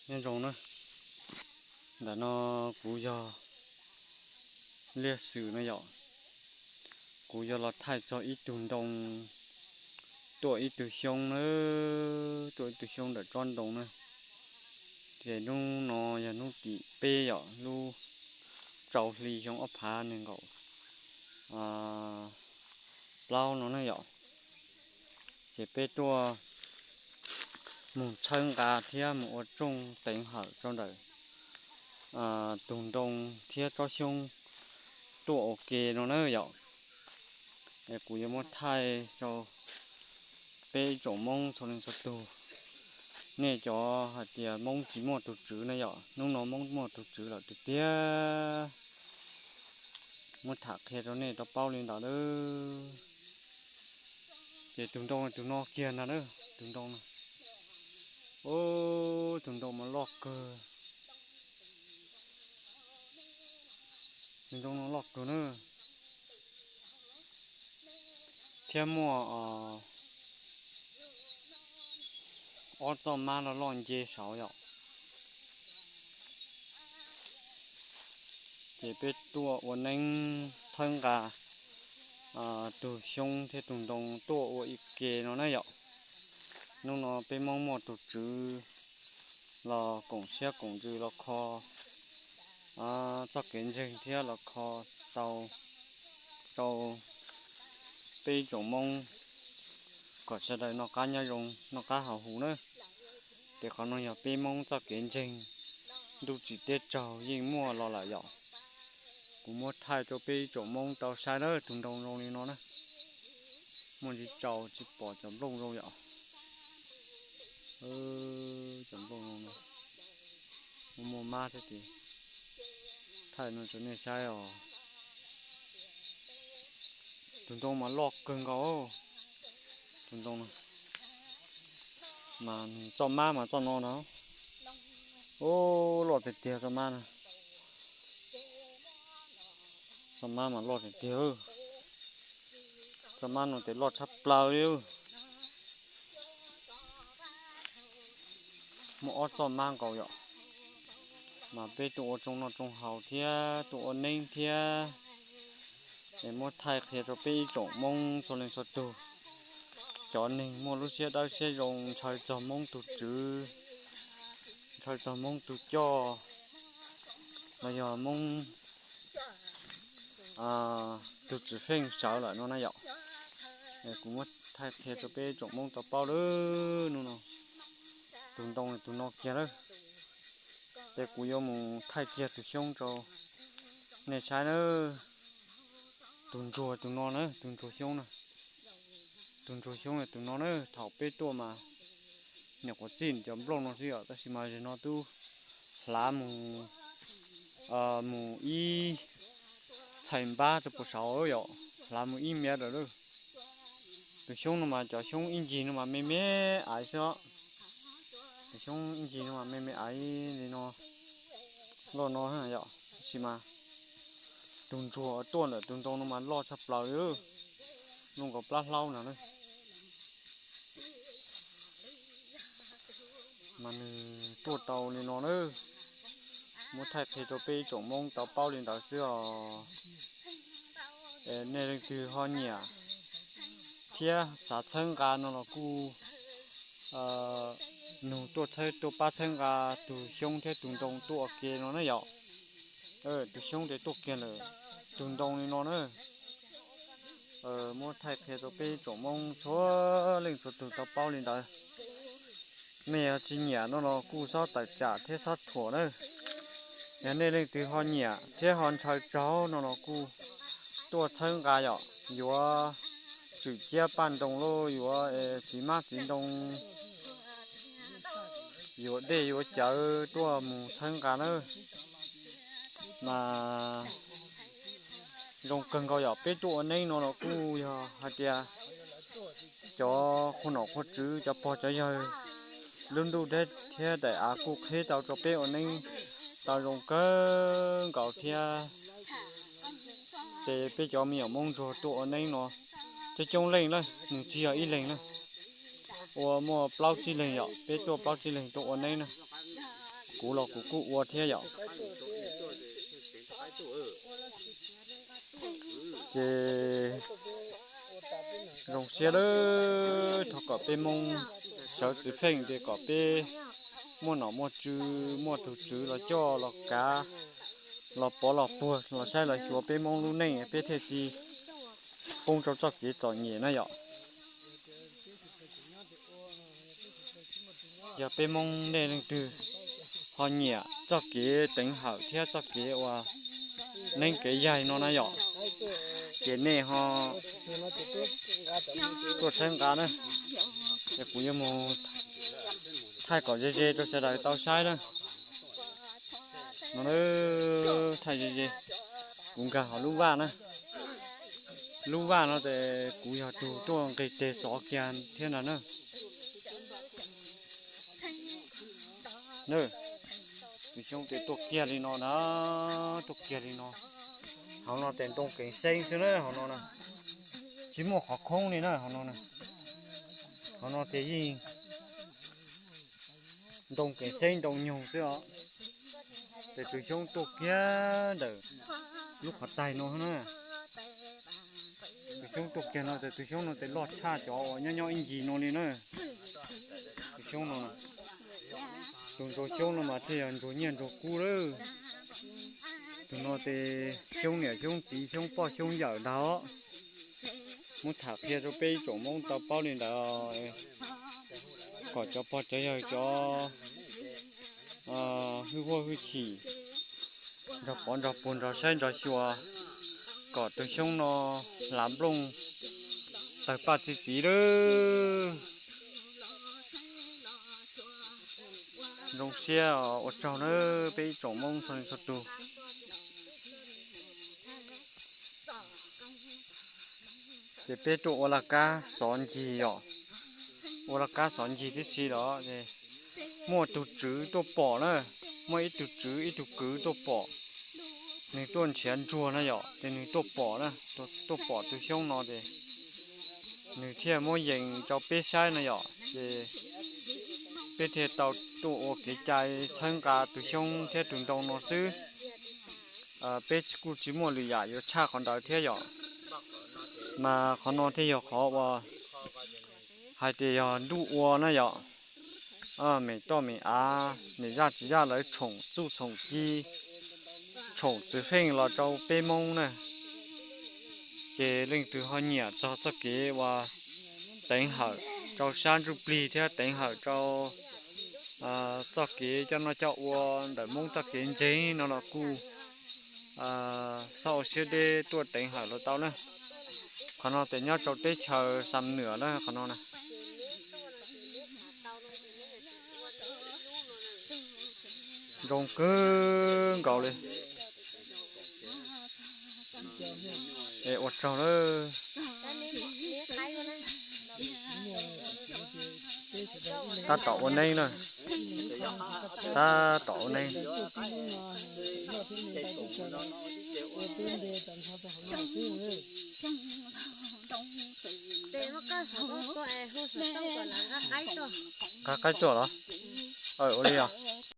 Nyob zoo na, ntawm no kuv yog Liaj Xwm no yom. Kuv yuav los thaij txog ib tug ntoo tuaj ib tug xyoob na, tuaj ib tug xyoob ntawm tsob ntoo na. Ces hnub no yog hnub tim peb yom, lub rau hli xyoo ob phav nees nkaum plaub no ne yom. Ces peb tuaj mus txhawb nqa thiab mus ua rooj teev hawm rau ntawm tus ntoo thiab tsob xyoob tuaj ua ke no na yom. Es kuv yuav muab thaij rau peb ib tsoom Hmoob txhua leej txhua tug. Nej cov hais tias Hmoob tsis muaj tus tswv na yom, hnub no Hmoob muaj tus tswv lawm tiag tiag. Muab tham qhia rau nej tau paub li ntawd lawm. Ces tus ntoo tus no kiag ntag na, tus ntoo no. Ub, tus ntoo mas loj kawg. Tus ntoo no loj kawg na. Thiab muaj ob txoj mab loj loj nce saud yom. Ces peb tuaj ua neeb txhawb nqa tus xyoob thiab tus ntoo tuaj ua ib ke no na yom. Hnub no peb Hmoob muaj tus tswv los koom siab koom ntsws los kho txoj kev ntseeg thiab los kho tau rau peb ib tsoom Hmoob kom sawv daws noj qab nyob zoo noj qab haus huv na. Ces qhov no yog peb Hmoob txoj kev ntseeg ntuj tsim teb tsaug yeej muaj los lawm yom. Kuv muab thaij rau peb ib tsoom Hmoob tau saib na, tus ntoo zoo li no na. Muaj ntsis tsaus tsis pom cov nplooj zoo yom. Cov nplooj zoo no, muaj muaj mab thiab ces thaij no rau nej saib os. Tus ntoo mas loj kawg nkaus, tus ntoo no. Mas txoj mab mas txoj no na. Ub, loj tiag tiag txoj mab na. Txoj mab mas loj tiag tiag. Txoj mab no ces loj tshaj plaws li. Muaj ob txoj mab nkaus yom. Mas peb tuaj ua tsoo noj tsoo haus thiab tuaj ua neeb thiab. Es muab thaij qhia rau peb ib tsoom Hmoob txhua leej txhua tug, cov neeg muaj lub siab dawb siab zoo ntshaw txog Hmoob tus tswv, ntshaw txog Hmoob tus coj, los yog Hmoob tus tswv feej sawv lawm no na yom. Kuv muab thaij qhia rau peb tsoom Hmoob tau paub lawm hnub no. Tus ntoo tus no kiag lawm. Ces kuv yuav mus thaij kiag tus xyoob rau nej saib na. Tus ntsuag tus no na, tus ntsuag xyoob na. Tus ntsuag xyoob tus no na, thaum peb tuaj mas nyuam qhuav txij cov nplooj no xwb yom, tab sis mas zaum no twb hlav mus, mus ib txhais npab rau puag saud yom, hlav mus ib mev lawm lauj. Tus xyoob no mas cov xyoob ib ncig no mas me me aiv xwb os. Tus xyoob ib ncig no mas me me aiv li no, loj no yom, tab sis mas tus ntsuag tuaj ntawm tus ntoo no mas loj tshaj plaws li, zoo nkaus plab hlaub ntag na. Mas nws tuaj tau li no na. Muab thaij qhia rau peb ib tsoom Hmoob tau paub li ntawd xwb os. Nej leej twg ho nyiam thiab xav txhawb nqa no los kuj nug tuaj txhawb, tuaj pab txhawb nqa tus xyoob thiab tus ntoo tuaj ua ke no na yom. Tus xyoob ces tuaj kiag lawm, tus ntoo li no na. Muab thaij qhia rau peb tsoom Hmoob txhua leej txhua tus tau paub li ntawd. Nej yog tsis nyiam no los kuj txhob tawm tsam thiab txhob thuam na. Yog nej leej twg ho nyiam thiab ho ntshaw tsaug no los kuj tuaj txhawb nqa yom, yuav tswm ciab paj ntoo lauj, yuav txiv hmab txiv ntoo, yuav dej yuav cawv tuaj mus txhawb nqa na. Mas zoo kawg nkaus yom, peb tuaj ua neeb no los kuj yog hais tias cov qhua nom qhua tswv, cov pog cov yawg, lub ntuj thiab daim av kuj qhib tau rau peb ua neeb tau zoo kawg nkaus thiab. Ces peb cov me nyuam Hmoob ntsuag tuaj ua neeb no coob coob leej lawm, nws tsis yog ib leeg na, ua muaj plaub tsib leeg yom, peb tuaj plaub tsib leeg tuaj ua neeb na. Kuv los kuv kuj ua thiab yom. Ces zoo siab lawm, thov kom peb Hmoob sawv txwv pheej ces kom peb muaj nom muaj tswv, muaj tus tswv los coj los kav, los pov los puag los saib los xyuas peb Hmoob lub neej peb thiaj tsis poob rau txoj kev txom nyem na yom. Yog peb Hmoob nej leej twg ho nyiam txoj kev teev hawm thiab txoj kev uas neeb kev yaig no na yom, ces nej ho tuaj txhawb nqa na. Es kuv yuav mus thaij kom ze ze rau sawv daws tau saib na. No, thaij ze ze, kuv nkag hauv lub vaj na. Lub vaj no ces kuv yog tus tuaj nqis tes xov kiag thiab ntag na. Tus xyoob ces tuaj kiag li no na, tuaj kiag li no. Hauv no ces ntoo kees xeeb xwb na, hauv no na, tsis muaj qhov khoob li na, hauv no na. Hauv no ces yeej ntoo kees xeeb ntoo nyoog xwb os. Ces tus xyoob tuaj kiag ntawm lub qhov taig no na. Tus xyoob tuaj kiag no ces tus xyoob no ces loj tshaj cov uas nyob nyob ib ncig no li na. Tus xyoob no, tus ntsuag xyoob no mas thiaj yog ntsuag nyiaj ntsuag kub lawm. Tus no ces xyoob niam xyoob txiv xyoob poj xyoob yawm ntag. Muab tham qhia rau peb ib tsoom Hmoob tau paub li ntawd, kom cov pog cov yawg cov hwj huaj hwj chim nrog pov nrog puag nrog saib nrog xyuas, kom tus xyoob no hlav nplooj tawg paj txi txiv lawm. Zoo siab ua tsaug nawb peb ib tsoom Hmoob txhua leej txhua tus. Ces peb tuaj ua laj kab xov ncig yom, ua laj kab xov ncig tib si los es muaj tus tswv tuaj pom na, muaj ib tug tswv ib tug kwv tuaj pom, nws tuaj nrhiav ntsuag na yom, ces nws tuaj pom na, tuaj pom tus xyoob no ces nws thiaj muab yees rau peb saib no yom, ces peb thiaj tau tuaj ua kev cai txhawb nqa tus xyoob thiab tus ntoo no xwb. Peb kuj tsis muaj lwm yam yuav tshaj qhov ntawd thiab yom. Mas qhov no thiaj yog qhov uas hais tias yog ntuj ua na yom. Mem toj mem av mem zaj txiv zaj lawv tshoom txuj tshoom ci, tshoom txwv feej los rau peb Hmoob na. Ces leej twg ho nyiam txog txoj kev uas teev hawm rau sab ntsuj plig thiab teev hawm rau txoj kev coj noj coj ua ntawm Hmoob txoj kev ntseeg no los kuj xav ua siab deb tuaj teev hawm los tau na. Qhov no ces nyob rau teb chaws Xam Nwm na, qhov no na. Zoo kawg nkaus li. Es ua tsaug lawm. Tab tom ua neeb na. Tab tom ua neeb. Nqa qaib tuaj los? Ua li os.